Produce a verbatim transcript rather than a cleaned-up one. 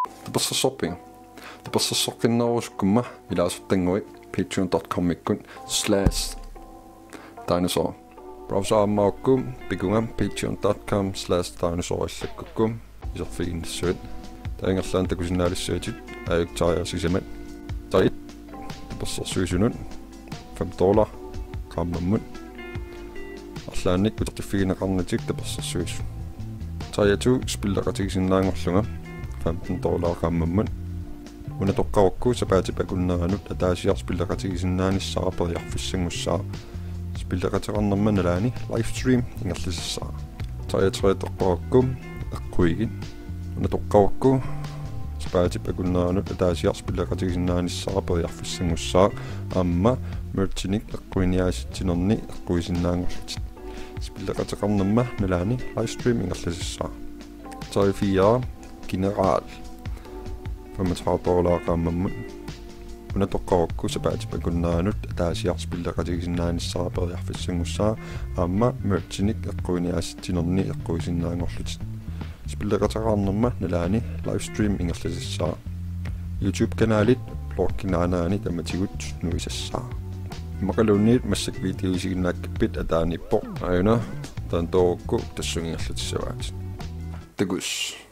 Tapersersorpiuk? Tapersersoqqinnerusukkumma ilaasortannguit patreon dot com-ikkut slash dinosaur. Browser aamma ukku pikunga patreon dot com slash dinosaur allakkukku iserfiginnassuit. Taanna ingerlaannaq takusinnaalissagitit aajuku Tarja sisamat. Tarja tapersersuisunut fem dollar qaammammut. Arlaannik utertiffigineqarnatik tapersersuisut. Tarja to spilleqatigisinnaanngorlunga femten dollar qaammammut. Una toqqarukku sapaatip akunneranut ataasiaq spilleqatigisinnaanissara periarfissanngussaaq. Spilleqateqarnerma nalaani livestream ingerlasassaaq. Tarja tre toqqarukku eqquigit. Una toqqarukku sapaatip akunneranut ataasiaq spilleqatigisinnaanissara periarfissanngussaaq aamma merchinik eqquiniaasitsinerni eqquisinnaanngorlutit. Spilleqateqarnerma nalaani livestream ingerlasassaaq. Tarja fire general femogtredive dollar qaammammut. Una toqqarukku sapaatip akunneranut ataasiaq spilleqatigisinnaanissara periarfissanngussaaq aamma merchinik eqquiniaasitsinerni eqquisinnaanngorlutit. Spilleqateqarnerma nalaani livestream ingerlasassaaq. YouTube-kanalit blogginaanerani tamatigut nuisassaaq. Immaqaluunniit massakkut videot isiginnaakkappit ataaniippoq. Aajuna taanna toorukku tassunga ingerlatissavaatit. Takuss.